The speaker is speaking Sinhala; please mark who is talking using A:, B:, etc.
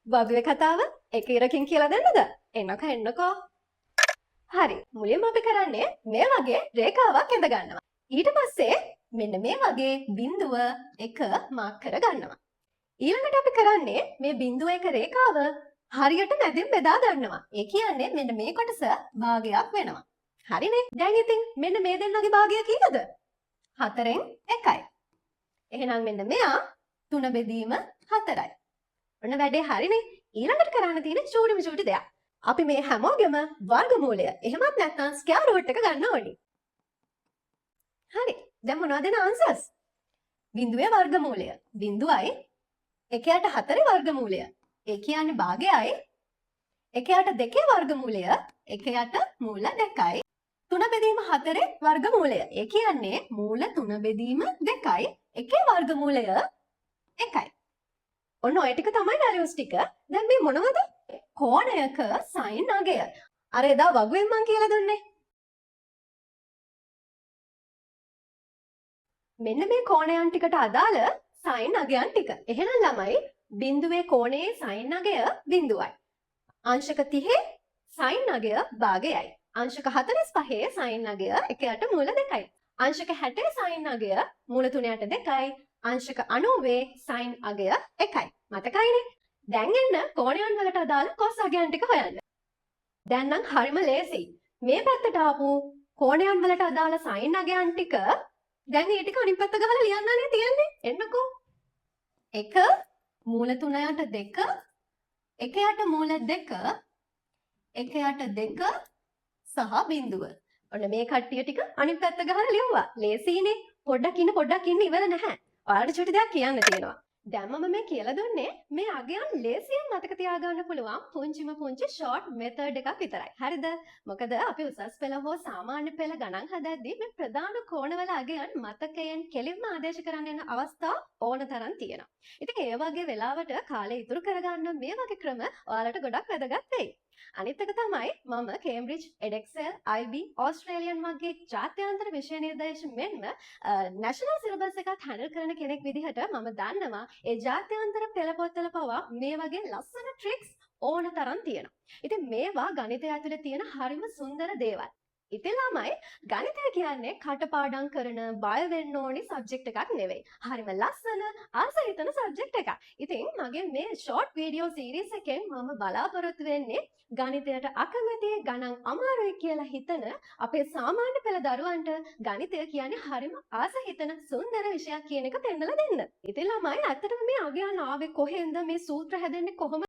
A: වගුවේ කතාව එක ඉරකින් කියලා දෙන්නද? එන්නකෝ එන්නකෝ. හරි. මුලින්ම අපි කරන්නේ මේ වගේ රේඛාවක් ඇඳ ගන්නවා. ඊට පස්සේ මෙන්න මේ වගේ බිඳුව එක මාක් කර ගන්නවා. ඊළඟට අපි කරන්නේ මේ බිඳුව එක රේඛාව හරියට මැදින් බෙදා ගන්නවා. ඒ කියන්නේ මෙන්න මේ කොටස භාගයක් වෙනවා. හරිනේ? දැන් ඉතින් මෙන්න මේ දෙන්නගේ භාගය කීයද? 4න් 1යි. එහෙනම් මෙන්න මෙයා 3 බෙදීම 4යි. ඔන්න වැඩේ හරිනේ. ඊළඟට කරන්න තියෙන චූටිම චූටි දෙයක්. අපි මේ හැමෝගෙම වර්ගමූලය එහෙමත් නැත්නම් ස්ක්වයර් රූට් එක ගන්න ඕනි. හරි. දැන් මොනවද එන ආන්සර්ස්? බිඳුවේ වර්ගමූලය බිඳුවයි, එක යට හතරේ වර්ගමූලය ඒ කියන්නේ භාගයයි, එක යට දෙකේ වර්ගමූලය එක යට මූල දෙකයි, තුන බෙදීම හතරේ වර්ගමූලය ඒ කියන්නේ මූල තුන බෙදීම දෙකයි, එකේ වර්ගමූලය එකයි. ඔන්න ඔය ටික තමයි වැලියුස් ටික. දැන් මේ මොනවද? කෝණයක සයින් අගය. අර එදා වගුවෙන් මං කියලා දුන්නේ. මෙන්න මේ කෝණයන් ටිකට අදාළ සයින් අගයන් ටික. එහෙනම් ළමයි, බිඳුවේ කෝණයේ සයින් අගය බිඳුවයි. අංශක 30 සයින් අගය භාගයයි. අංශක 45 සයින් අගය එක යට මූල දෙකයි. අංශක 60 සයින් අගය මූල තුන යට දෙකයි. අංශක 90 සයින් අගය එකයි. මතකයිනේ? දැන් එන්න කෝණයන් වලට අදාළ කොස් අගයන් ටික හොයන්න. දැන් නම් හරිම ලේසි. මේ පැත්තට ආපු කෝණයන් වලට අදාළ සයින් අගයන් ටික දැන් ඒ ටික අනිත් පැත්ත ගහලා ලියන්නනේ තියෙන්නේ. එන්නකෝ. 1 මූල තුන යට දෙක, එක යට මූල දෙක, එක යට දෙක සහ බිඳුව. ඔන්න මේ කට්ටිය ටික අනිත් පැත්ත ගහලා ලියුවා. ලේසියිනේ. පොඩ්ඩක් ඉන්න, පොඩ්ඩක් ඉන්න, ඉවර නැහැ. ඔයාලට චුටි දෙයක් කියන්න තියෙනවා. දැන් මම මේ කියලා දුන්නේ මේ අගයන් ලේසියෙන් මතක තියාගන්න පුළුවන් පුංචිම පුංචි ෂෝට් මෙතඩ් එකක් විතරයි. හරිද? මොකද අපි උසස් පෙළ හෝ සාමාන්‍ය පෙළ ගණන් හදද්දී මේ ප්‍රධාන කෝණවල අගයන් මතකයෙන් කෙලින්ම ආදේශ කරන්න යන අවස්ථා ඕන තරම් තියෙනවා. ඉතින් ඒ වගේ වෙලාවට කාලය ඉතුරු කරගන්න මේ වගේ ක්‍රම ඔයාලට ගොඩක් වැදගත් වෙයි. අනිත් එක තමයි මම කේම්බ්‍රිජ්, එඩෙක්සෙල්, IB, Australian වගේ ජාත්‍යන්තර විෂය නිර්දේශ මෙන්ම නැෂනල් සිලබස් එකත් හැන්ඩල් කරන කෙනෙක් විදිහට මම දන්නවා ඒ ජාත්‍යන්තර පෙළ පොත්වල පවා මේ වගේ ලස්සන ට්‍රික්ස් ඕන තරම් තියෙනවා. ඉතින් මේවා ගණිතය ඇතුලේ තියෙන හරිම සුන්දර දේවල්. ඉතින් ළමයි, ගණිතය කියන්නේ කටපාඩම් කරන බය වෙන්න ඕනි සබ්ජෙක්ට් එකක් නෙවෙයි. හරිම ලස්සන, ආස හිතන සබ්ජෙක්ට් එකක්. ඉතින් මගේ මේ ෂෝට් වීඩියෝ සීරීස් එකෙන් මම බලාපොරොත්තු වෙන්නේ ගණිතයට අකමැති, ගණන් අමාරුයි කියලා හිතන අපේ සාමාන්‍ය පෙළ දරුවන්ට ගණිතය කියන්නේ හරිම ආස හිතන සුන්දර විෂයක් කියන එක පෙන්නලා දෙන්න. ඉතින් ළමයි, ඇත්තටම මේ අගයන් ආවේ කොහෙන්ද, මේ සූත්‍ර හැදෙන්නේ කොහොමද?